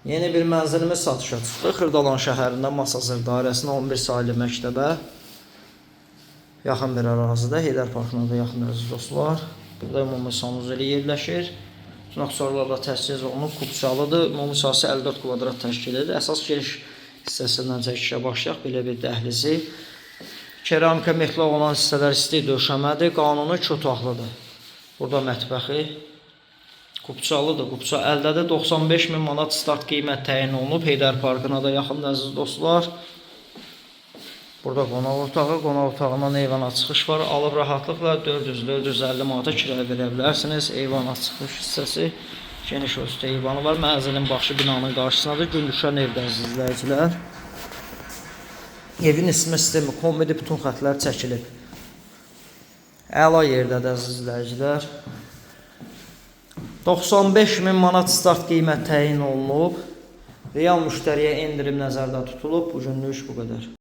Yeni bir mənzilimiz satışa çıxdı. Xırdalan şəhərində Masazır dairəsində 11 saylı məktəbə yaxın bir ərazidə, Heydər Parkına da yaxın əziz dostlar. Burada ümumi sanuzeli yerləşir. Bütün aksesuarlarla təchiz olunub, kupçalıdır. Ümumi sahəsi 54 kvadrat təşkil edir. Əsas giriş hissəsindən çəkişə başlayaq. Belə bir dəhlizi. Keramika metlaq olan hissələr isti döşəmədir. Qanuni iki otaqlıdır. Burada mətbəxi kupçalıdır. Kupça əldədir. 95 min manat start qiymət təyin olunub. Heydər Parkına da yaxındır əziz dostlar. Burada qonaq otağı, qonaq otağından eyvana çıxış var. Alıb rahatlıqla 400-450 manata kirayə verə bilərsiniz. Eyvana çıxış hissəsi geniş ölçüdə eyvanı var. Mənzilin başı binanın qarşısındadır. Gün düşən evdə əziz izləyicilər. Evin isitmə sistemi kombidir, bütün xətlər çəkilib. Əla yerdədir əziz izləyicilər. 95 min manat start qiymət təyin olunub. Real müştəriyə endirim nəzərdə tutulub. Bu günlük bu qədər.